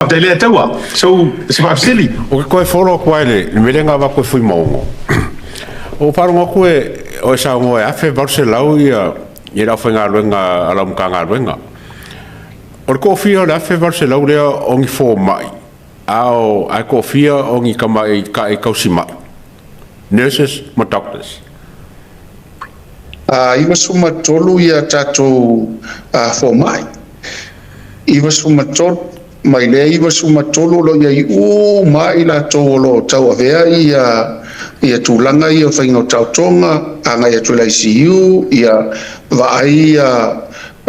Faafetai Leiataua. So, se faafesili. O ke koe follow atu ai le mea lea na avatu e Fuimaono. O faalogo atu e o e saunoa e 1800 ia le aufaigaluega a lau Matagaluega. O le toafia o le 1800 lea o ni fomai, ae toafia o ni tamaitai tausimai, nurses ma doctors? 93 ia tatou fomai. 93 mai lea 93 o lo o i ai uma i latou o lo o tauavea ia tulaga ia o faiga o taotoga, agai atu i le ICU, ia vaai ia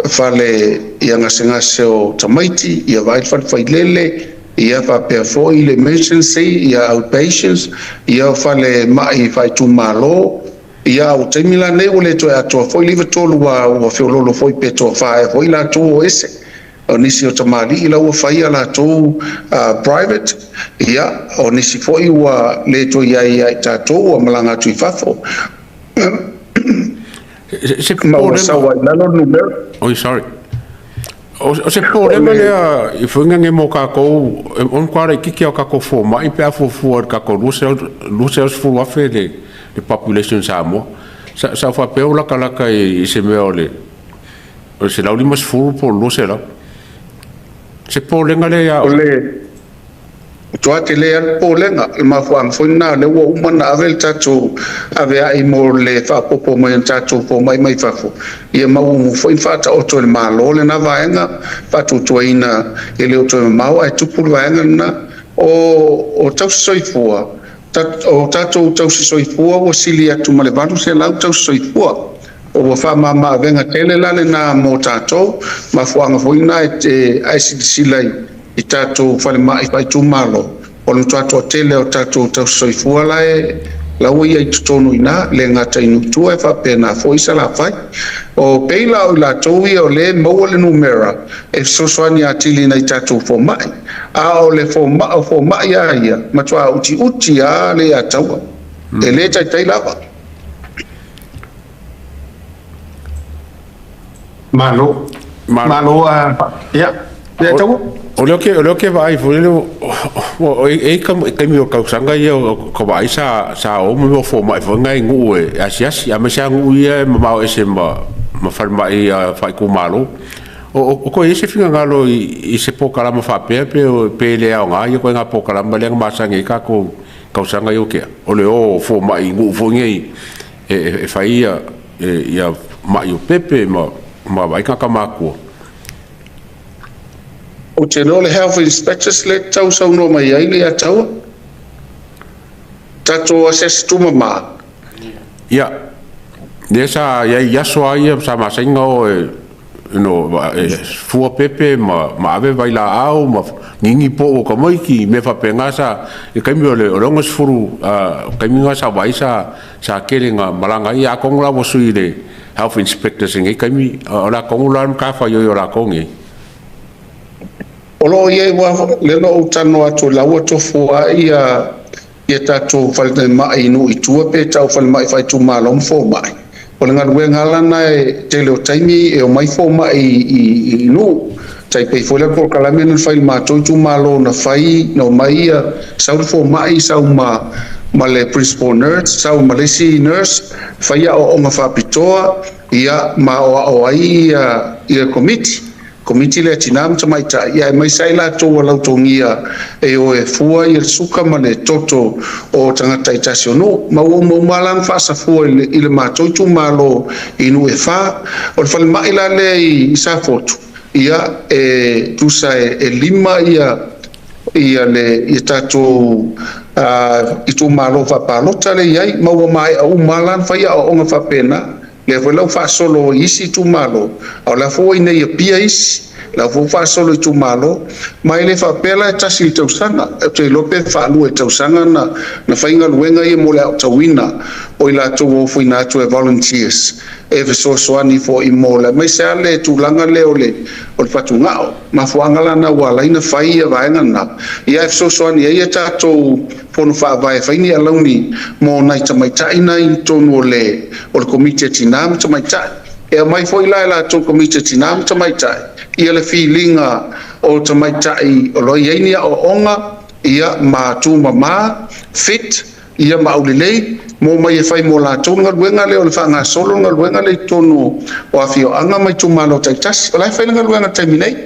fale ia gasegase o tamaiti, ia vaai le fale failele, ia faapea foi le emergency, ia outpatients, ia o fale mai faaitumalo. Ia o taimi la nei ua le toe atoa foi le 93 ua feololo foi pe toafa ea foi latou o ese. O nisi o tamalii la ua fai a latou private, ia o nisi foi ua le toe iai ia i tatou ua malaga atu i fafo. Se Ma ua sau ai lalo le numera. Oi, sorry. O se popolega lea i fuiga nei mo tatou, e matua laitiiti lava o tatou fomai pe a fuafua i le tatou 210,000 le population Samoa. Sa ou faapea ua latalata i se mea o le 150 po o le 200. Se popolega lea ia O au. Le matua tele lava le popolega, le mafuaaga foi lena o lea ua uma ona ave le tatou aveai mo le faaopoopo mai o tatou fomai mai fafo, ia ma ua uma foi ona faataoto e le Malo lena vaega, faatuatuaina e le o toe mamao ae tupu le vaega lena. O tausi soifua, o tatou tausi soifua ua sili atu ma le 800 tausi soifua. Ua faamama avega tele la lena mo tatou, mafuaaga foi lena e silasila i tatou falemai faaitumalo, o le matua toatele o tatou tausi soifua la ua i ai i totonu i ina, le gata i nuu i tua e faapena foi Salafai. O pei la o i latou ia o lea e maua le numera e fesoasoani atili i nai tatou fomai, a o le fomai, o fomai lava ia, matua utiuti lava le ataua, e le taitai lava. Malo. Malo. Malo, ia, Leiataua. O lea o ke vaai foi lele, o e i taimi o tausaga ia o ka vaai sa o ma mea o fomai foi nai nuu e asiasi, a aemaise lava nuu ia e mamao ese ma falemai faaitumalo. O toe i ai se finagalo i se polokalama faapea pe le aoga ia ituaiga polokalama lea na masani ai tatou tausaga ia ua tea, o le o fomai i nuu foi nei e fai ia mai o pepe ma vaai tagata matutua? Ou te iloa o le health inspectors le tau saunoa mai ai le ataua. Tatou asiasi tumama. Ia, lea sa i ai i aso lava ia sa masani ona o e no, e fua pepe ma ave vailaau ma nini po o tamaiti, mea faapena sa i taimi o le 60 taimi na sa vaai sa tele na malaga ai. Atonu la ua sui le health inspectors i nei taimi, o le atonu la le matafaioi o latou nei. O lo o i ai ua lea na ou talanoa atu la ua tofu ai ia tatou falemai i nuu i tua pe tau falemai faaitumalo ma fomai. O le galuega lana e tele o taimi e omai fomai i nuu. Tai pei foi le polokalame na fai i le matou itumalo na fai na omai ia sau le fomai sau ma le principal nurse sau ma le isi nurse fai aoaoga faapitoa ia ma aoao ai ia komiti lea tina ma tamaitai ia aemaise ai latou ua lautogia e o e fua ia le suka ma le toto o tagata i tasi o nuu ma ua uma uma la na faasafua i le matou itumalo i nuu e 4. O le falemai la lea i Safotu ia e tusa e 5 ia le ia tatou itumalo faapalota le i ai ma ua maea uma la na fai aoaoga faapena lea foi lau faasolo i isi itumalo a o la foi nei Apia isi la foi faasolo itumalo ma e le faapea la e tasi i le tausaga, ou te iloa pe 2 i le tausaga na fai galuega ia mo le aotauina o i latou ua ofoina atu e volunteers e fesoasoani foi mo le aemaise lava le tulaga lea o le fatugao mafuaaga lana ua ala ai ona fai ia vaega na ia e fesoasoani ai ia tatou fono faavae e fai ni alauni mo nai tamaitai na i totonu o le komiti a tina ma tamaitai e aumai foi la e latou komiti a tina ma tamaitai ia le filiga. o tamaitai o lo o i ai ni aoaoga ia ma tumama, fit ia ma aulelei mo mai e fai mo latou le galuega lea o le faagasolo le galuega lea i totonu o afioaga ma itumalo taitasi. O la e fai le galuega i le taimi nei,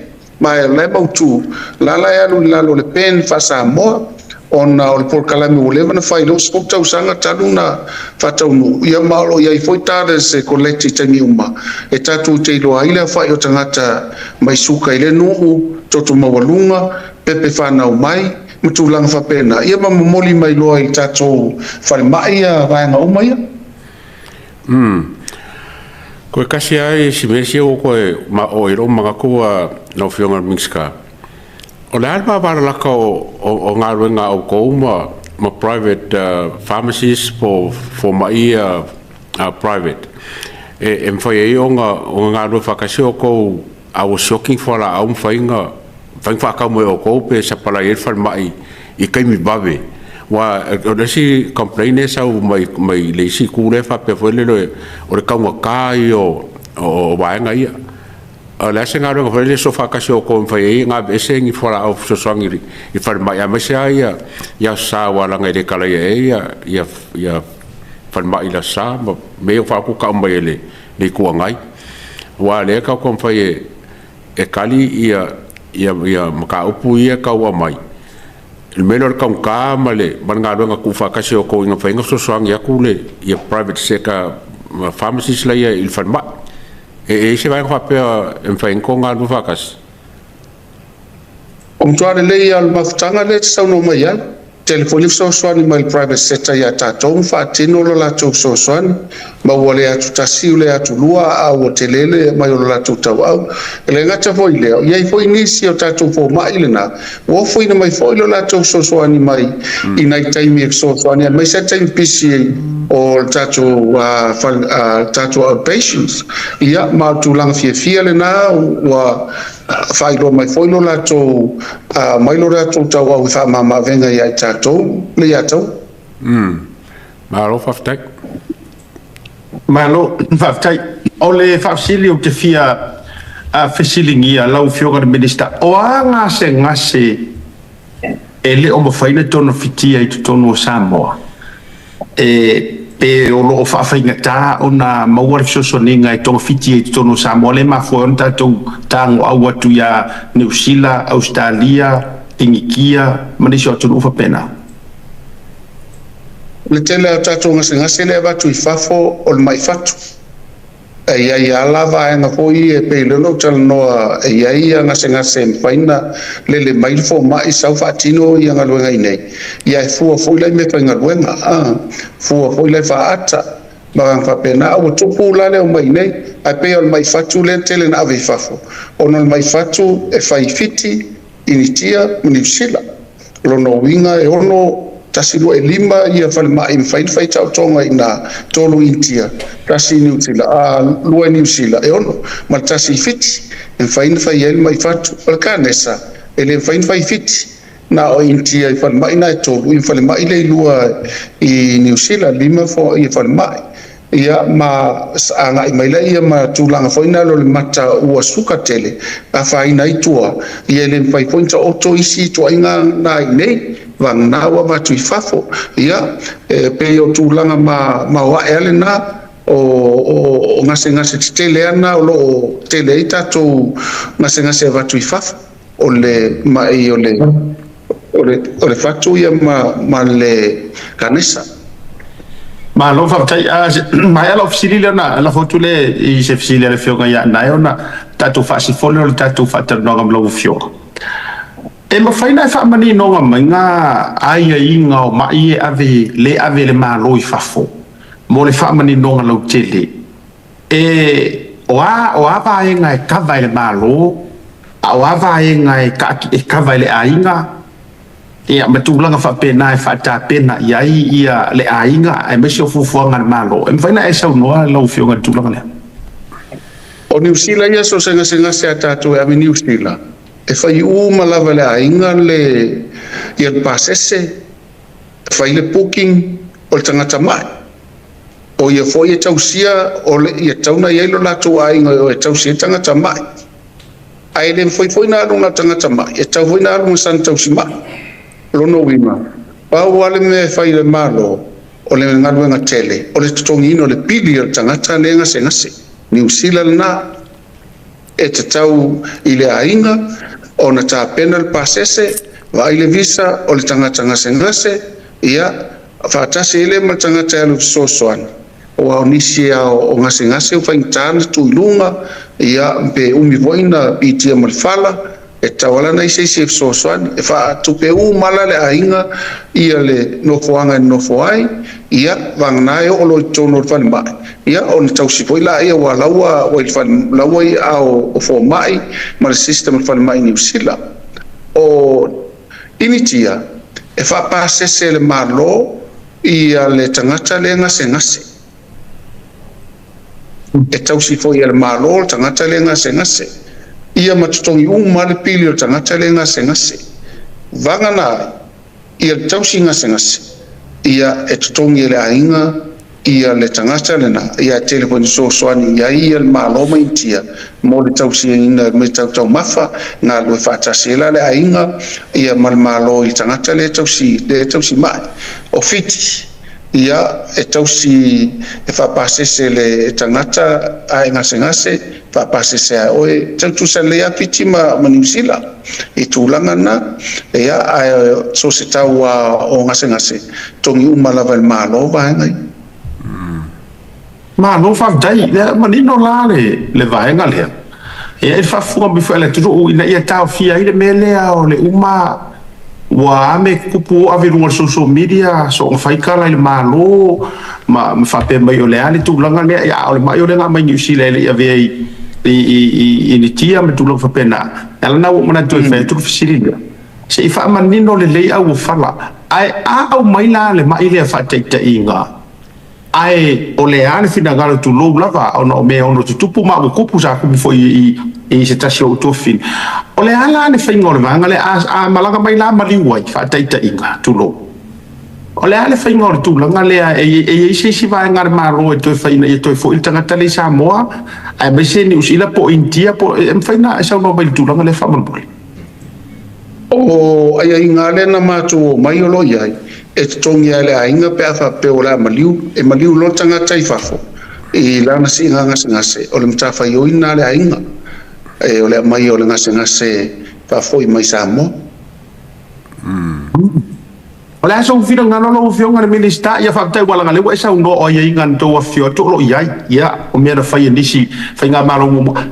ma o la e mautu, o la la e alu i lalo o le PEN faa-Samoa, ona o le polokalame ua leva ona fai i le 60 tausaga talu ona faataunuu, ia ma o lo o i ai foi data e collect i taimi uma e tatou te iloa ai le aofai o tagata mai suka i le nuu, toto maualuga, pepe fanau mai, ma tulaga faapena, ia ma momoli mai loa i le tatou falemai ia vaega uma ia. Koe kasi lava si mea sia ua koe ma o i lou manatu ua lau Afioga i le Minisita. O le a le vavalalata o galuega a outou ma private pharmacies po o fomai private e mafai ai ona galulue faatasi outou a ua sioti ni fualaau ma mafai ona faatau mai e outou pe sapalai ai le falemai i taimi vave. Aua o le isi complaint lea e sau mai le isi itu lea e faapea foi lele o le taugata ia o vaega ia. O le a se galuega foi lele soofaatasi o outou e mafai ai ona aveese ni fualaau fesoasoani i le falemai, aemaise lava i Aso Sa aua leaga e le kalaia ea ia falemai i le Aso Sa ma mea ia ua faalogo atu ua tau mai e le Itu Agai. Aua o lea tatou te taumafai e tali ia mataupu ia e tau aumai, i le mea lea o le taugata ma le galuega tuufaatasi a outou ina ia mafai ona fesoasoani atu ia private sector pharmacies la i le falemai. E i ai se vaega faapea e mafai ai ona outou galulue faatasi? O matua lelei lava o le mafutaga lea e te saunoa mai ai. Tele foi le fesoasoani mai le private sector ia tatou ma faatino lo latou fesoasoani, ma ua le atutasi ua le atulua a ua tele le mai o lo latou tauau. E le gata foi i lea, e i ai foi nisi o tatou fomai lena ua ofoina mai foi lo latou fesoasoani mai i nai taimi e fesoasoani, aemaise taimi pisi o le tatou tatou outpatients. Ia ma o le tulaga fiafia lena ua faailoa mai foi lo latou mai lo latou tauau e faamamaavega ia i tatou le ia tau. Malo faafetai. Malo faafetai. O le faafesili ou te fia fesiligia lau Afioga i le Minisita, o a gasegase e le o mafai ona togafitia i totonu o Samoa e pe o lo o faafaigata ona maua le fesoasoaniga e togafiti ai i totonu o Samoa lea e mafua ai ona tatou tagoau atu ia Niu Sila, Ausetalia, Initia ma nisi o atunuu faapena? O le tele o tatou gasegase lea e avatu i fafo o le mai fatu. E i ai lava la vaega foi e pei o lea na ou talanoa e i ai gasegase e mafai ona lele mai le fomai sau faatino ia galuega i inei, ia e fua foi la i meafaigaluega, fua foi la i faata ma vaega faapena. A ua tupu la le omai i inei, ae pei o le mai fatu lea e tele na ave i fafo, ona o le mai fatu e fai i Fiti, Initia ma Niu Sila. O lona uiga e 6, 1, 2, e 5 ia falemai e mafai ona fai taotoga i ina, 3 i Initia, 1 i Niu Sila, 2 i Niu Sila, e 6, ma le 1 i Fiti, e mafai ona fai ai le mai fatu. O le kanesa, e le mafai ona fai i Fiti, na o Initia i falemai na e 3, i falemai le 2 i Niu Sila, 5 ia falemai. Ia ma agai mai laia ma tulaga foi na o le mata ua suka tele, afaina ai tua, ia e le mafai foi ona taoto isi ituaiga na i inei, vagana ua avatu i fafo. Ia, e pei o tulaga maoae lava lena o gasegase tetele ana o lo o tele ai tatou gasegase avatu i fafo, o le mai o le fatu ia ma le kanesa. Malo faafetai. Maea lau fesili lea ona lafo atu lea i se fesili a le Afioga ia Nae ona tatou faasifo lea o le tatou faatalanoaga ma lau Afioga. E mafai ona e faamaninoga mai ngā aiaiga o mai e ave le ave e le Malo i fafo mo le faamaninoga lautele e o a vaega e kava e le Malo a o a vaega e kava e le aiga ia ma tulaga faapena e faatapena i ai ia le aiga aemaise o fuafuaga a le Malo. E mafai ona e saunoa lau Afioga i le tulaga lea? O Niu Sila ia so se gasegase a tatou e ave i Niu Sila, e fai uma lava e le aiga le ia le pasese, fai le booking o le tagata mai. O ia foi e tausia o le ia tauna i ai lo latou aiga o e tausia tagata mai. Ae le mafai foi ona alu na o le tagata ma'i, e tatau foi ona alu ma sana tausima'i. O lona uiga, pau lava le mea e fai e le Malo, o le galuega tele, o le totogiina o le pili o le tagata lea e gasegase. Niu Sila lena, e tatau i le aiga ona tapena le pasese, vaai le visa o le tagata gasegase, ia, faatasi ai lea ma le tagata e alu e fesoasoani, aua o nisi lava o gasegase ua faigata ona tuu i luga, ia, pe umi foi ona piitia ma le fala, e tatau lava la ona i ai se isi e fesoasoani. E faatupe uma lava la e le aiga ia le nofoaga e nonofo ai, ia, vagana e oo loa i totonu o le falemai, ia, ona tausi foi laia aua o la ua i le fale, la ua i aao o fomai ma le system o le falemai i Niu Sila. O Initia, e faapasese e le Malo ia le tagata lea e gasegase. E tausi foi e le Malo le tagata lea e gasegase. Ia ma totogi uma lava le pili o le tagata lea e gasegase. Vagana ai ia le tausi gasegase, ia e totogi e le aiga ia le tagata lena, ia e tele foi ina fesoasoani i ai ia le Malo ma Initia mo le tausiaina o mea tau taumafa, galulue faatasi ai la le aiga ia ma le Malo i le tagata lea e tausi, lea e tausi mai. O Fiti, ia e tausi e faapasese le tagata a e gasegase, faapasese lava e oe, e tau tutusa lelei lava Fiti ma Niu Sila i tulaga na. Ia ae so o se tau lava o gasegase, togi uma lava e le Malo vaega ia. Malo faafetai, lea manino la le vaega lea. Ia i le faafofoga mai foi a le atunuu ina ia taofia ai le mea lea o le uma ua ame tupu o ave i luga o le social media soona fai tala i le Malo ma faapea mai o le a le tulaga lea, ia a o le mai o lea na aumai Niu Sila e le i avea i Initia ma tulaga faapena. E ala lena ua ou manatu e fai atu le fesili lea, se i faamanino lelei auofala, ae a aumai la le mai lea faataitaiga, Ae o le a le finagalo tulou lava ona o mea e ono tutupu ma ua tupu, sa tupu foi i se tasi o ou tuafafine. O le a la le faiga o le vaega lea? A malaga mai la maliu ai, faataitaiga, tulou. O le a le faiga o le tulaga lea? E i ai se isi vaega a le Malo e toe fai ina ia toe foi le tagata lea i Samoa, aemaise Niu Sila po o Initia po o, e mafai ona e saunoa mai i le tulaga lea faamolemole? O aiaiga lea na matou omai o lo o i ai, e totogi lava e le aiga pe a faapea o le a maliu. E maliu loa le tagata i fafo i lana siiga gasegase, o le matafaioi lena a le aiga, e o le aumai o le gasegase faafoi mai Samoa. O le a sou finagalo lau Afioga i le Minisita? Ia faafetai ua leaga lea ua e saunoa o aiaiga na outou afifio atu o lo o i ai. Ia, o mea na fai e nisi faigamalo muamua.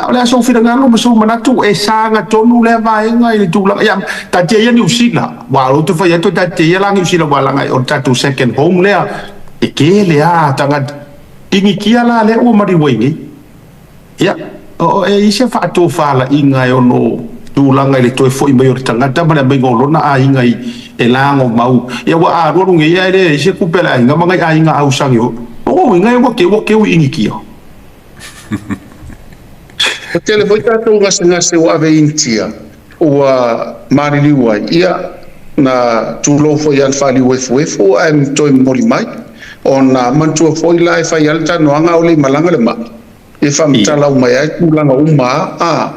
O le a sou finagalo ma sou manatu e saga tonu lea vaega i le tulaga? Ia, taatia ia Niu Sila, aua o lea ou te fai atu e taatia ia la Niu Sila aua leaga o le tatou second home lea e tele lava tagata. Initia la lea ua maliu ai nei. Ia, e i ai se faatofalaiga e ono tulaga i le toe foi mai o le tagata ma le aumaiga o lona aiga i e lagomau. Ia ua alualu nei ae leai se tupe a le aiga ma nai aiga ausage o lona uiga ua teu ua teu i Initia. Ua tele foi tatou gasegase ua ave i Initia ua maliliu ai, ia, na tulou foi ia na faaliuefuefu ae toe momoli mai. Ona manatua foi la e fai lava le talanoaga a o le i malaga le mai. E faamatala uma ai tulaga uma a,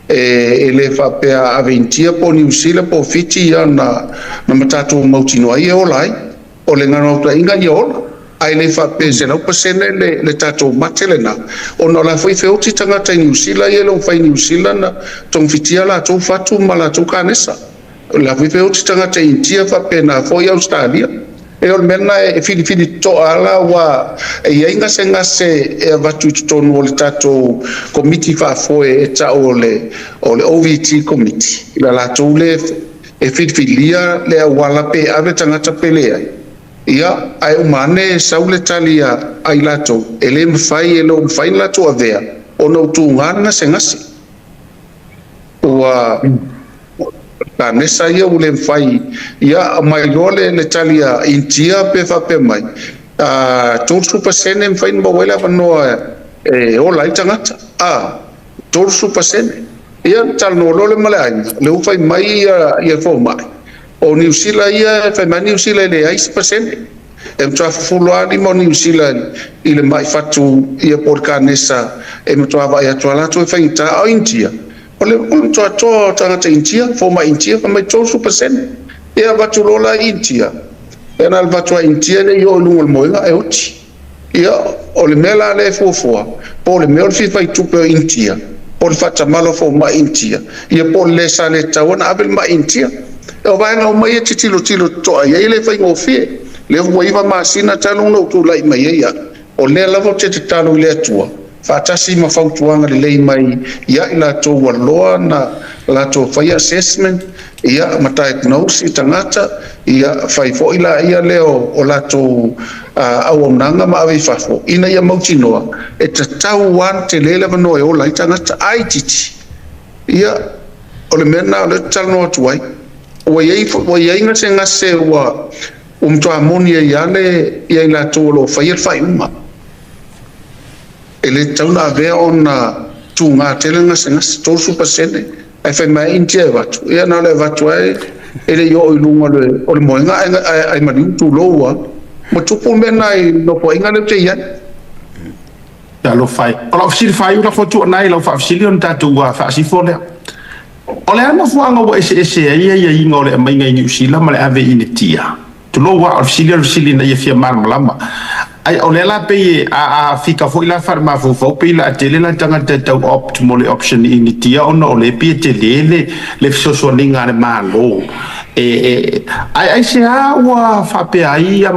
e le faapea a ave Initia po o Niu Sila po o Fiti ia na ma tatou mautinoa ai e ola ai. O le naunautaiga ia ola, ae le faapea e 100% le tatou mate lena, ona o la foi e feoti tagata i Niu Sila ia e le o mafai e Niu Sila na togafitia latou fatu ma latou kanesa. O la foi e feoti tagata i Initia faapena foi Ausetalia. E o le mea lena e filifili totoa lava la aua e i ai gasegase e avatu i totonu o le tatou Komiti Faafoe e tau o le OVT Committee, la latou le e filifilia le auala pe ave tagata pe leai. Ia, ae uma ane e sau le tali a i latou, e le mafai, e le o mafai ona latou avea ona ua tuga le gasegase. Ua kanesa ia ua le mafai, ia aumai loa le tali a Initia pe faapea mai, 30% e mafai ona maua ai le avanoa e ola ai tagata, 30%. Ia ona talanoa loa lea ma le aiga, o lea ua fai mai ia fomai, o Niu Sila ia, e fai mai Niu Sila e leai se pasene. E matua fufulu lava lima o Niu Sila i le mai fatu ia po o le kanesa, e matua vaai atu lava latou e faigata. A o Initia, O le matoatoa o tagata Initia, fomai Initia, fai mai 30%. Ia avatu loa la i Initia, ia na avatu lava i Initia e le i oo i luga o le moega ae oti. Ia, o le mea la lea e fuafua, po o le mea o le fia fai tupe o Initia, po o le faatamala o fomai Initia, ia po o le le sa le tatau ona ave le mai Initia. O vaega uma ia e te tilotilo totoa i ai e le faigofie. O lea ua 9 masina talu ona ou tulai mai ai au, o lea lava ou te tatalo i le Atua, faatasi ma fautuaga lelei mai ia i latou ua loa ona latou faia assessment, ia ma diagnose i tagata, ia fai foi laia lea o latou auaunaga ma ave i fafo, ina ia mautinoa e tatau lava ona tele le avanoa e ola ai tagata. A itiiti, ia o le mea lena o lea ou te talanoa atu ai, ua i ai, ua i ai gasegase ua matua moni ai lava le, ia i latou o lo o faia le faaiuga. E le tatau ona avea ona tuga tele le gasegase, 30%, ae fai mai lava Initia e avatu, ia na o le avatu lava e le i oo i luga o le moega ae maliu tulou lava. Ua tupu le mea lena i le nofoaiga lea ou te i ai. Talofa e. O lau fesili faaiu lafo atu ona i lau faafesili ona tatou faasifo lea. O le a mafuaaga ua eseese ai aiaiga o le aumaiga i Niu Sila ma le ave i Initia? Tulou lava, o le fesili o le fesili ina ia fia malamalama. Ai o lea la pei a fika foi la faale-mafaufau pei la tele la tagata e tau opt mo le option i Initia ona o lea pei e tele le fesoasoaniga a le Malo. E ai aisea ua faapea ai a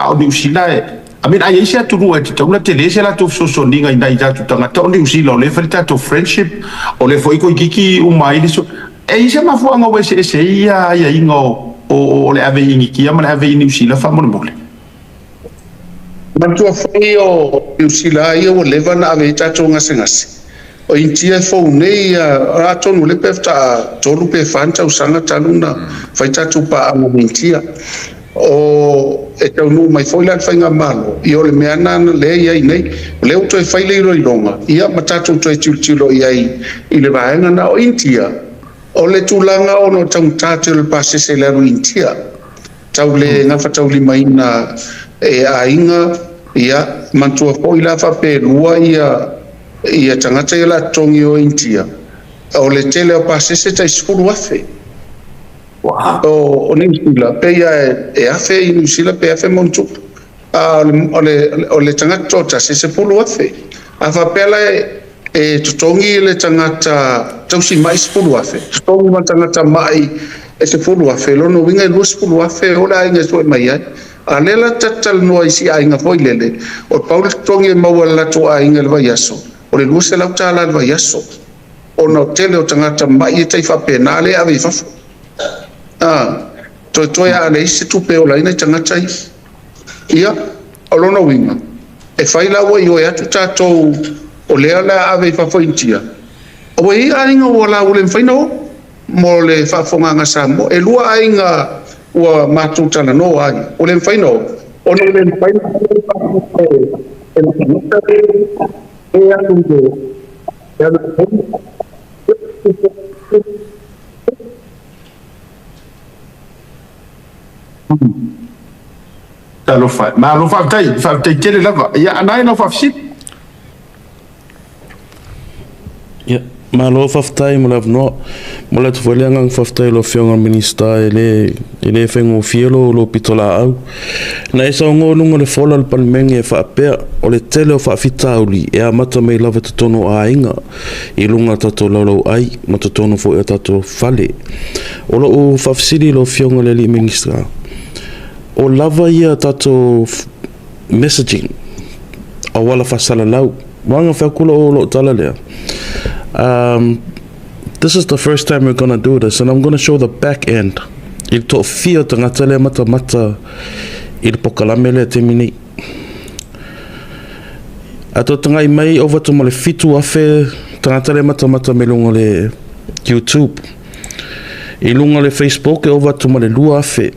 o Niu Sila e I mean, ai ai se atunuu e tatau ona tele se latou fesoasoaniga i nai tatou tagata o Niu Sila o lea e fai le tatou friendship, o lea foi toeitiiti uma ai le E i ai se mafuaaga ua eseese ai ia aiaiga o le ave i Initia ma le ave i Niu Sila faamolemole? Manatua foi o Niu Sila ia ua leva ona ave ai tatou gasegase. O Initia e fou nei ia, atonu o lea pe faatoa 3 pe 4 ni tausaga talu ona fai tatou paaga ma Initia. O e taunuu mai foi la le faigamalo, ia o le mea lena lea e i ai nei. O lea ua toe fai le iloiloga, ia ma tatou toe tilotilo i ai i le vaega lena. O Initia, o le tulaga ona o le taugata tele o le pasese i le alu i Initia, tau le gafataulimaina e aiga, ia manatua foi la faapea e lua ia tagata ia o le a totogi o Initia, o le tele o pasese tai 10,000. O Niu Sila, pei e 1,000 i Niu Sila pe 1,000 ma ona tupu. A o le tagata toatasi e 10,000. A faapea la e totogi le tagata tausi mai 10,000, totogi ma le tagata mai e 10,000, lona uiga e 20,000 e o le aiga e sue mai ai. A lea la talanoa i si aiga foi lele, o le pau le totogi e maua e le latou aiga i le vaiaso, o le $200 i le vaiaso. Ona o tele o tagata mai e tai faapena lea e ave i fafo. Toe a leai se tupe e ola ai nai tagata ia. Ia, o lona uiga, e fai la ua ioe atu tatou o lea o le a ave i fafo i Initia, ua i ai aiga ua la ua le mafai ona o mo le faafofogaaga a Samoa. E 2 aiga ua matou talanoa ai, ua le mafai ona o, ona ua le mafai ona ave le pasese e le tagata e alu i le Talofa e. Malo faafetai, faafetai tele lava. Ia, Anae lau faafesili. Ia, malo faafetai mo le avanoa. Momoli atu foi le agaga faafetai i lau Afioga i le Minisita e le faigofie lou pitolaau. Na e saunoa i luga o le fola o le Palemene e faapea, o le tele o faafitauli e amata mai lava i totonu o aiga, i luga o tatou laulauai ma totonu foi o tatou fale. O lou faafesili i lau Afioga i le alii Minisita, o lava ia tatou messaging, auala faasalalau. Ua fai atu lou tala lea. This is the first time we're gonna do this and I'm gonna show the back end. I le toafia o tagata lea matamata i le pokalame lea taimi nei. A tou tagai mai ova atu ma le 7,000 tagata lea matamata mai luga o le YouTube. I luga o le Facebook e ova atu ma le 2,000.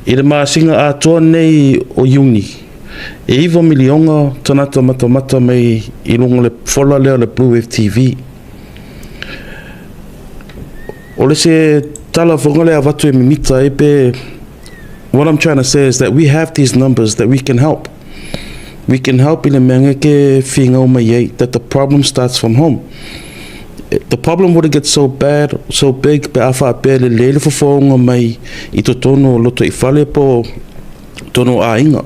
I le masina atoa nei o Iuni, e 9 miliona tagata matamata mai i luga o le fola lea o le Blue Wave TV. O le se tala foga lea avatu e mimita ai pe. What I'm trying to say is that we have these numbers that we can help. We can help i le mea ke whingau mai ai, that the problem starts from home. The problem wouldn't get so bad, so big pe a faapea e lelei le fofoga mai i totonu o lotoifale po o totonu o aiga.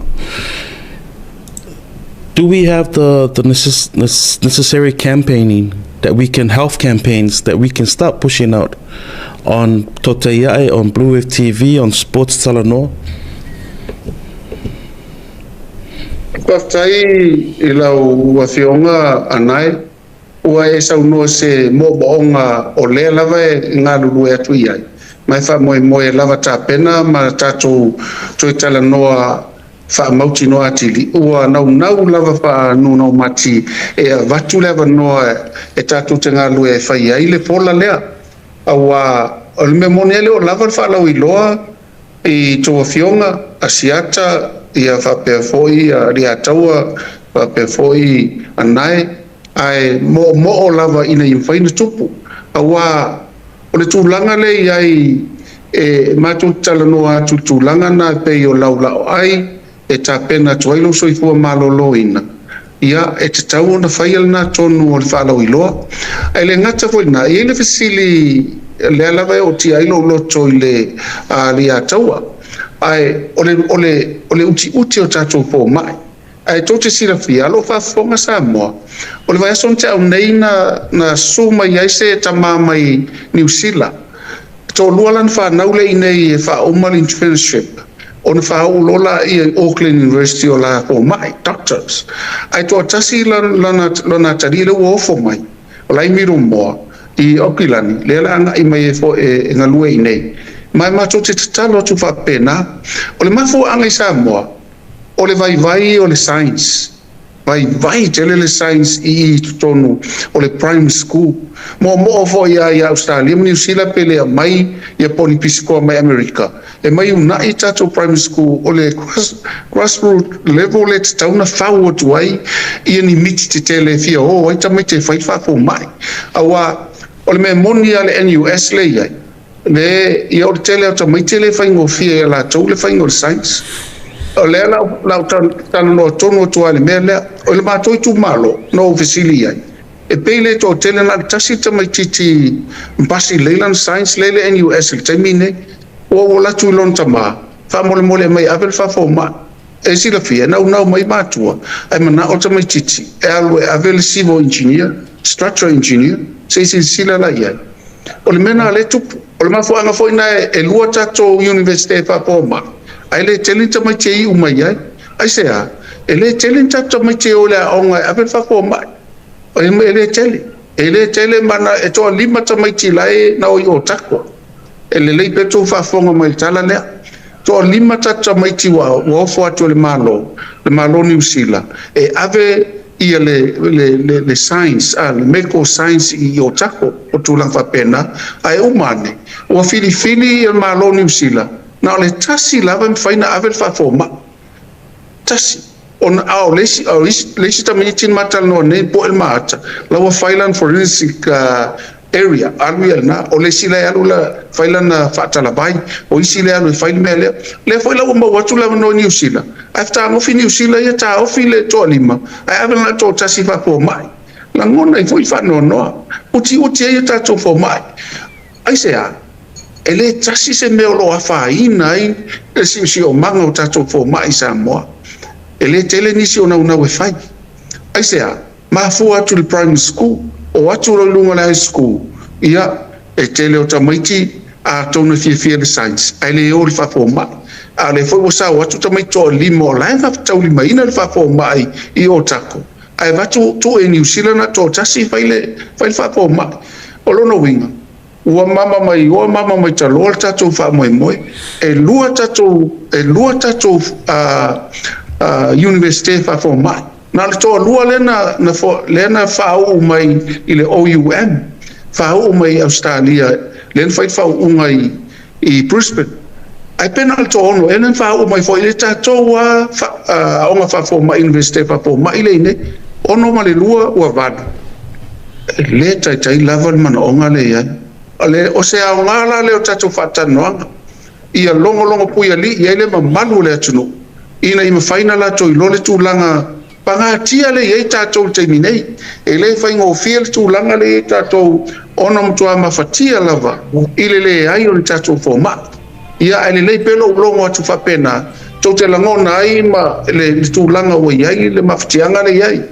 Do we have the necessary campaigning that we can, health campaigns that we can start pushing out on Tautai Ae, on Blue Wave TV, on Sports Talanoa? Faafetai i lau Afioga Anae, ua e saunoa se moomooga o lea lava e galulue atu i ai, ma e faamoemoe e lava tapena ma tatou toe talanoa faamautinoa atili, ua naunau lava faanunaumati e avatu le avanoa e tatou te galulue e fai ai le fola lea. Aua o le mea moni e le o lava le faalauiloa i tou afioga Asiata, ia faapea foi Alii-a-Taua, faapea foi Anae, ae moomoo lava ina ia mafai ona tupu. Aua o le tulaga lea e i ai e matou te talanoa atu i le tulaga lena e pei o lau laoai e tapena atu ai lou soifua maloloina, ia e tatau ona faia lena tonu o le faalauiloa. Ae le gata foi i lena, e i ai le fesili lea lava e ootia ai lou loto i le Alii-a-Taua, ae o le utiuti o tatou fomai. Ae tou te silafia, o lo o faafofoga Samoa, o le vaiaso na tea nei na susu mai ai se tama mai Niu Sila. E toalua lana fanau lea i inei e faauma le internship, ona faauu loa laia i Auckland University o la fomai, doctors. Ae toatasi lona atalii lea ua ofo mai, o la e i Middlemore i Aukilani, lea o le a agai mai e galue i inei. Ma e matou te tatalo atu faapena. O le mafuaaga i Samoa, o le vaivai o le science, vaivai tele le science i totonu o le primary school. Moomoo foi ia Australia ma Niu Sila pe le aumai ia po o ni pisikoa mai Amerika e mai uunai tatou primary school, o le grassroot level le tatau ona fau atu ai ia ni miti tetele e fia o ai tamaiti e fai le faafomai. Aua o le mea moni lava le NUS lea e i ai, le ia o le tele o tamaiti e le faigofie ia latou le faiga o le science. O lea la ou talanoa tonu atu lava i le mea lea. O le matou itumalo, na ou fesili i ai, e pei le toatele, na o le tasi le tamaitiiti pasi lelei lana science lea i le NUS i le taimi lenei. Ua ou alu atu i lona tama, faamolemole mai ave le faafomai. E silafia, e naunau mai matua, ae manao le tamaitiiti e alu e ave le civil engineer, structural engineer, se i silasila la i ai. O le mea lena lea e tupu. O le mafuaaga foi lena e lua tatou University e faafomai, ae le tele ni tamaiti e iu mai ai. Aisea? E le tele ni tatou tamaiti e o i le aoga e ave le faafomai. E le tele. E le tele mana e toalima tamaiti la e na o i Otago. E lelei pea tou faafofoga mai i le tala lea. Toalima tatou tamaiti ua ofo atu e le Malo Niu Sila, e ave ia le science, le medical science i Otago, o tulaga faapena. Ae uma ane, ua filifili ia le Malo Niu Sila, na o le tasi lava e mafai ona ave le faafomai. Tasi. Ona a o le isi tamaiti na ma talanoa nei po o le maata, la ua fai lana forensic area, alu ia lena. O le isi la e alu la fai lana faatalavai, o isi le alu e fai le mea lea. Lea foi la ua maua atu le avanoa i Niu Sila, ae fetagofi Niu Sila ia taofi le toalima, ae ave lana toatasi faafomai. Lagona ai foi faanoanoa. Utiuti ai ia tatou fomai. Aisea? E le tasi se mea o lo o afaina ai le siosiomaga o tatou fomai i Samoa. E le tele nisi o naunau e fai. Aisea? Mafua atu i le primary school, o atu loa i luga o le high school, ia, e tele o tamaiti atonu e fiafia i le science, ae le o i le faafomai. A o lea foi ua sao atu tamaiti toalima o la e gafataulimaina le faafomai i Otago, ae avatu tuu e Niu Sila na toatasi fai le faafomai. O lona uiga, ua mama mai oa mama mai taloa le tatou faamoemoe. E lua tatou Universite faafomai. Na o le toalua lea na faauu mai i le OUM, faauu mai i Australia, lea na fai le faauuga i Brisbane. Ae pe na o le toaono ea lea na faauu mai foi i le tatou aoga faafomai, Universite faafomai lea i inei, 6 ma le 2 ua 8. E le taitai lava le manaoga lea i ai. O se aoga la lea o tatou faatalanoaga, ia logologo puialii ai le mamalu o le atunuu, ina ia mafai ona latou iloa le tulaga Pagatia lea e i ai tatou i le taimi nei, e le faigofie le tulaga lea e i ai tatou ona matua mafatia lava i le leai o ni tatou fomai. Ia ae lelei pea lou logo atu faapena, tou te lagona ai ma le tulaga ua i ai le mafatiaga lea e i ai.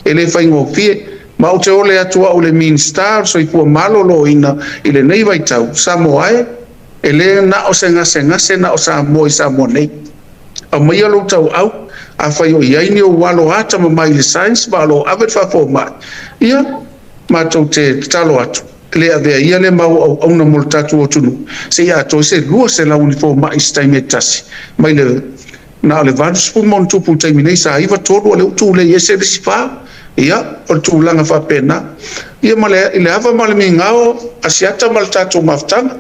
E le faigofie. Ma ou te ole atu au i le Minisita o le Soifua Maloloina i lenei vaitau, Samoa e, e le na o se gasegase na o Samoa i Samoa nei. Aumaia lou tauau, afai o i ai ni ou alo atamamai i le science ma o lo o ave le faafomai, ia, matou te tatalo atu, le avea ia lea mau auauna mo le tatou atunuu, se i atoa ai se 200 o ni fomai i se taimi e tasi, mai le na o le 80 ma ona tupu i le taimi nei, sa 93 a o lea ua tulei ese le isi fa. Ia, o le tulaga faapena. Ia ma le, i le ava ma le migao a Asiata ma le tatou mafutaga.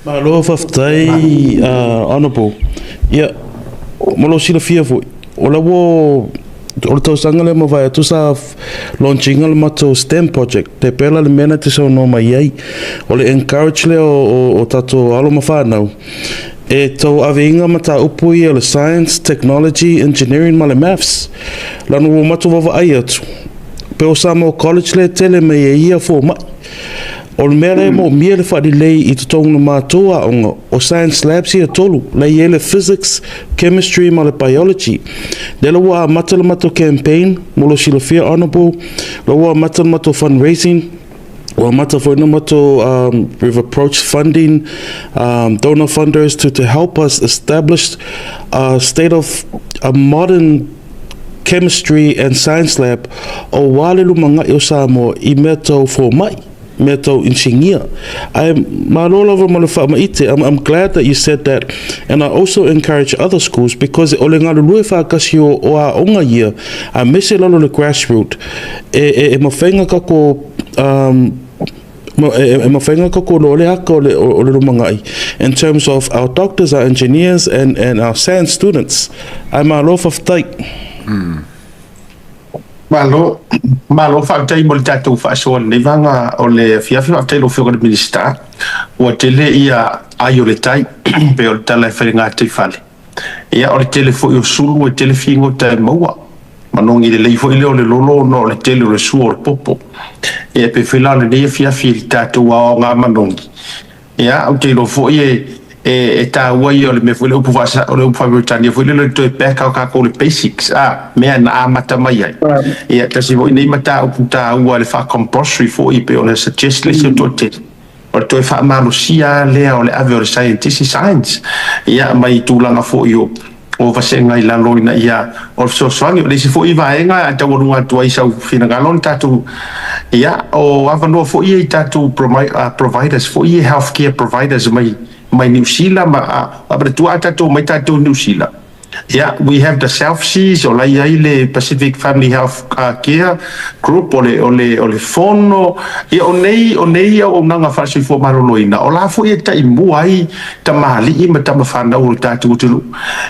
Malo faafetai Honourable. Ia, mo lou silafia foi, o la ua o le tausaga lea mavae atu sa launch ina le matou STEM project, e pei la le mea na te saunoa mai ai, o le encourage lea o tatou alo ma fanau e tauaveina mataupu ia o le Science, Technology, Engineering ma le Maths. Lana ua matou vaavaai atu, pei o Samoa College lea e tele mai ai ia fomai. O le mea lea e moomia le faalelei i totonu o matou aoga, o Science Labs ia e tolu, la e i ai le Physics, Chemistry ma le Biology. Lea la ua amata le matou campaign, mo lou silafia Honourable, la ua amata le matou fundraising, ua amata foi ona matou, we've approached funding, donor funders to help us establish a state of, a modern Chemistry and Science Lab, aua le lumanai o Samoa i mea tau fomai, mea tau inisinia. Ae malo lava ma le faamaite, I'm, I'm glad that you said that and I also encourage other schools because o le galulue faatasi o, o aoga ia, aemaise lalo le grassroot, e, e, e mafai ona tatou um, e, e mafai ona tatou iloa le ata o le, o le lumanai in terms of our doctors, our engineers and, and our science students. Ae malo faafetai. Malo, malo faafetai mo le tatou faasoa i lenei vaega o le afiafi. Faafetai i lau Afioga i le Minisita. Ua tele ia ai o le tai, pei o le tala e fai i le gataifale. Ia, o le tele foi o sulu e tele figota e maua. Manogi lelei foi lea o le lolo ona o le tele o le sua o le popo. Ia, e pei foi la o lenei afiafi i le tatou aoaoga manogi, Ia, ou te iloa foi e, e, e taua ia o le mea foi le upu faasa, o le upu faa-Peretania foi lele o le toe back o tatou i le basics, a, mea na amata mai ai. Ia, tasi foi nei mataupu taua le faa-compulsory foi pei ona suggest le isi o toatele, o le toe faamalosia lava lea o le ave o le scientist i science, ia, mai tulaga foi o, o vasega i lalo ina ia o le fesoasoani. O le isi foi vaega e taualuga atu ai sau finagalo le tatou, ia, o avanoa foi ia i tatou providers foi ia, health care providers mai mai Niu Sila ma a manatua a tatou omai tatou i Niu Sila, ia, we have the South Seas, o la e i ai le Pacific Family Health Care Group, o le o le o le fono, ia, o nei o nei auaunaga faale-soifua maloloina, o la foi e taimua ai tamalii ma tamafanau o le tatou atunuu.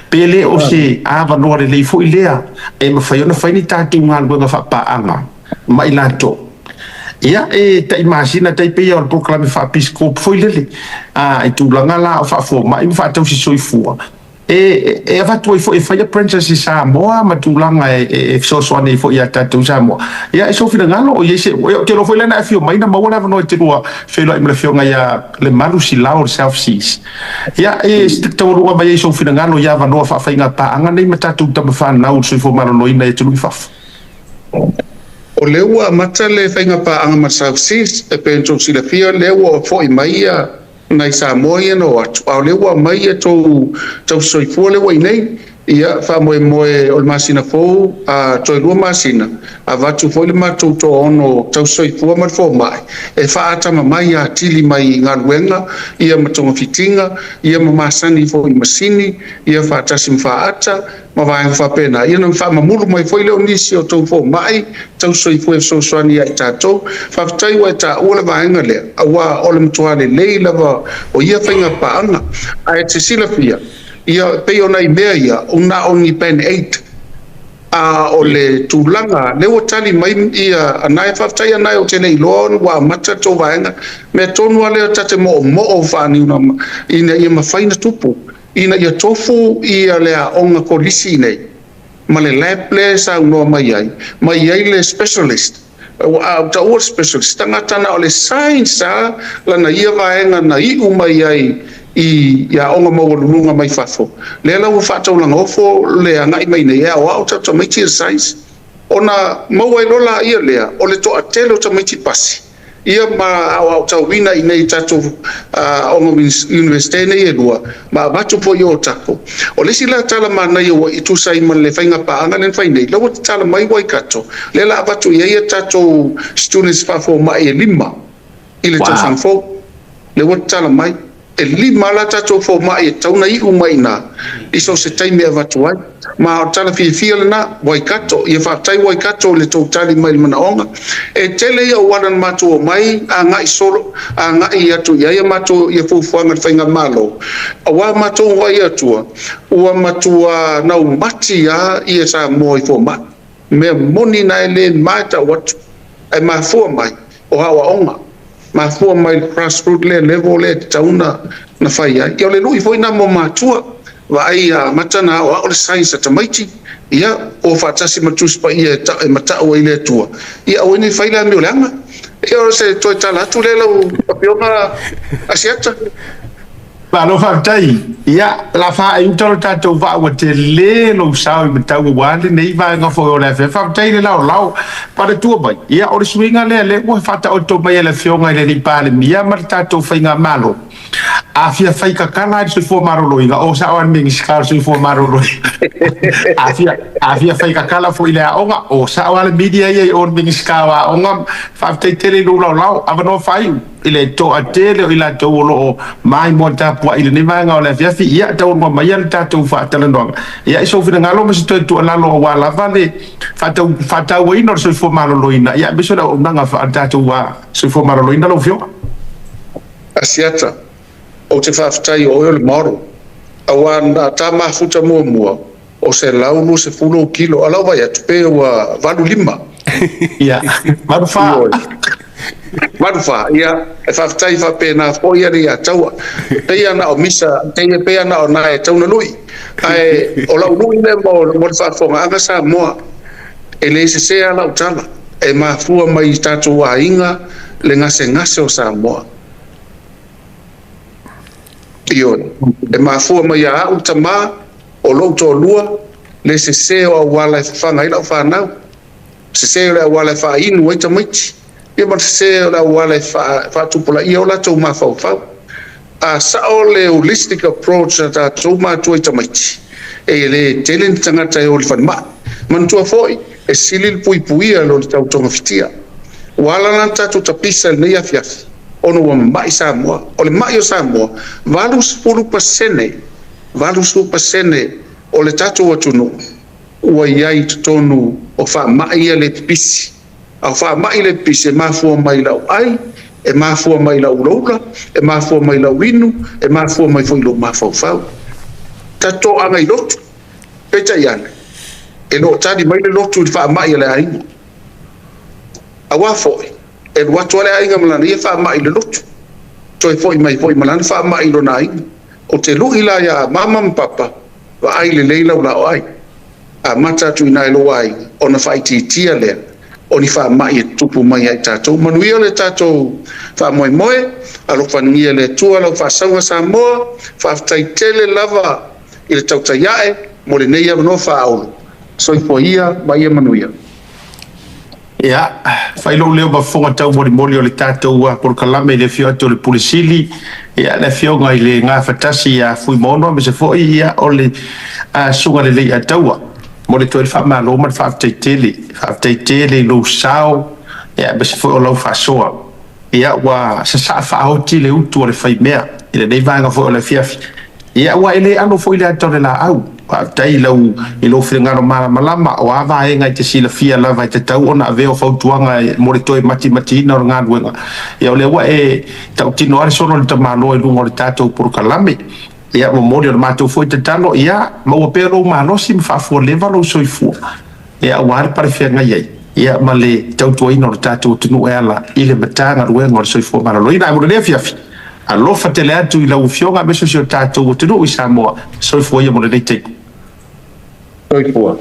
Pe le o se avanoa lelei foi lea e mafai ona fai ni tatou galuega faapaaga ma i latou. Ia, e tai masina tai pei o le polokalame faa-Peace Corps foi lele, a, i tulaga la o faafomai ma faatausi soifua, e, e avatu ai foi e fai apprentice i Samoa ma tulaga e, e fesoasoani ai foi ia tatou i Samoa. Ia, i sou finagalo, o i ai se, ou te iloa foi lea na e afio mai na maua le avanoa e te lua feiloai ma le afioga ia Lemalu Silao o le South Seas. Ia, e taualuga mai ai sou finagalo i avanoa faafaiga paaga nei ma tatou tama fanau o le soifua maloloina i atunuu i fafo. O lea ua amata le faiga paaga ma le South Seas, e pei ona tou silafia, o lea ua foi mai ia nai Samoa ia na o atu, a o lea ua aumai ia tou tausisoifua lea ua i nei. Ia, faamoemoe o le masina fou, a toe lua masina, avatu foi le matou toaono tausisoifua ma le fomai e faaatamamai atili mai i galuega ia ma togafitiga ia ma masani foi i masini ia faatasi ma faata ma vaega faapena, ia ona faamamulu mai foi lea o nisi o tou fomai tausisoifua e fesoasoani ia i tatou. Faafetai ua e taua le vaega lea, aua o le matua lelei lava o ia faiga paaga. Ae te silafia, ia e pei o nai mea ia, o na o ni band aid, a o le tulaga lea ua tali mai ia Anae, faafetai Anae ou te le iloa ona ua amata le tou vaega, mea tonu lava lea ta te moomoo faaniuna ina ia mafai ona tupu, ina ia tofu ia le aoga kolisi nei. ma le lab lea e saunoa mai ai, ma i ai le specialist. Ua a ou taua le specialist, tagata na o le science a lana ia vaega na iu mai ai i aoga maualuluga mai fafo, lea la ua faataulagaofo le agai mai nei e aoao tatou tamaiti i le science. Ona maua ai loa laia lea o le toatele o tamaiti pasi ia ma aoaotauina i inei i tatou aoga Iunivesite nei e lua, ma avatu foi i Otago. O le isi la tala manaia ua tusa ai ma le faiga paaga lea na fai nei, la ua tatala mai Waikato, lea la avatu i ai a tatou students faafomai e lima i le tausaga fou. Lea ua tatala mai. E lima lava la tatou fomai e tatau ona iu mai i ina i so o se taimi e avatu ai. Ma o le tala fiafia lena, Waikato. Ia faafetai Waikato i le tou tali mai i le manaoga. E tele ia auala na matou omai agai solo, agai atu i ai a matou ia fuafuaga i le faigamalo, aua matou vaai atua, ua matua naumati lava ia Samoa i fomai. Mea moni na e le ma e tau atu, ae mafua mai o aoaoga, mafua mai le grassroot lea level lea e tatau ona na fai ai. Ia o le lui foi na mo matua, vaai ia amata na aoao le science a tamaiti, ia o faatasi ma Tusi Paia e, e matau ai le Atua, ia aua ne i fai le amio leaga. Ia o se toe tala atu lea lau Afioga Asiata. Malo faafetai. Ia, la faaiuta lo tatou vaa ua tele lou sao i matau aua lenei vaega foi o le afiafi. Faafetai i le laolao paletua mai. Ia, o le suiga lea lea ua faataoto mai e le Afioga i le Alii Palemia ma le tatou Faigamalo. A fia fai kakala i le soifua maloloina, o sao lava le Minisita o le Soifua Maloloina. A fia, a fia fai kakala foi i le aoga, o sao lava le media ia i o le Minisita o Aoga. Faafetai tele i lou laolao. Avanoa faaiu. I le toatele o i latou o lo o maimoa tapuai i lenei vaega o le afiafi, ia taualua maia le tatou faatalanoaga. Ia, i sou finagalo ma se toe tuualalo aua lava le faatauaina o le soifua maloloina, ia aemaise o le auaunaga a le tatou soifua maloloina lau Afioga. Asiata, Ou te faafetai o oe o le model, aua na ta mafuta muamua o 120 ou kilo, a lau vaai atu pe ua 85. Ia, 84. Ioe. 84, ia, e faafetai faapena foi ia le ia taua. Pei lava na o misa, pei, pei lava na o na e tau na lui. Ae o lau lui lea mo, mo le faafofogaaga Samoa, e le sese lava lau tala, e mafua mai i tatou aiga le gasegase o Samoa. Ioe, e mafua mai ia au le tama, o lou toalua, le sese o auala e fafaga ai lau fanau, sese o le auala e faainu ai tamaiti, ia ma le sese o le auala e faatupulaia ai o latou mafaufau. A sao le holistic approach a tatou matua i tamaiti, e le tele ni tagata e o i le falemai. Manatua foi, e sili le puipuia i lo le tau togafitia. Ua ala la ona tatou tapisa i lenei afiafi, ona ua mamai Samoa. O le mai o Samoa, 80%, 80% o le tatou atunuu ua i ai i totonu o faamai ia le pipisi. A o faamai le pipisi e mafua mai i lau ai, e mafua mai i lau ulaula, e mafua mai i lau inu, e mafua mai foi i lou mafaufau. Tatou toaga i lotu, peitai ane, e le o tali mai le lotu i le faamai a le aiga. Aua foi, e alu atu lava le aiga ma lana ia faamai i le lotu, toe foi mai foi ma lana faamai i lona aiga. Ou te lui la iā Mama ma Papa, vaai lelei lau laoai. Amata atu i ina i lou aiga, ona faaitiitia lea o ni faamai e tutupu mai ia i tatou. Manuia le tatou faamoemoe, alofagia le Atua lau faasauga Samoa, faafetai tele lava i le tautai ae mo lenei avanoa faaaulo. Soifua ia ma ia manuia. Ia, fai lou leo ma fofoga taumolimoli o le tatou polokalame i le afio atu o le Pule Sili, ia, le Afioga i le Gafatasi ia Fuimaono aemaise foi ia o le Susuga Lelei Ataua. Momoli atu ai le faamalo ma le faafetai tele, faafetai tele i lou sao, ia, aemaise foi o lau faasoa. Ia, ua sasaa faaoti le utu a le faimea i lenei vaega foi o le afiafi. Ia, ua e le alo foi i le ata o le laau. Faafetai i lau i lou finagalo malamalama, o a vaega e te silafia lava e tatau ona avea o fautuaga mo le toe matimatiina o le galuega. Ia, o lea ua e tautino lava le solo a le tamaloa i luga o le tatou polokalame. Ia, momoli o le matou foi tatalo, ia maua pea lou malosi ma faafualeva lou soifua. Ia, aua le palefeagai ai, ia, ma le tautuaina o le tatou atunuu e ala i le Matagaluega o le Soifua Maloloina. Ae mo lenei afiafi, alofa tele atu i lau Afioga aemaise o si o tatou atunuu i Samoa. Soifua ia mo lenei taimi. Soifua.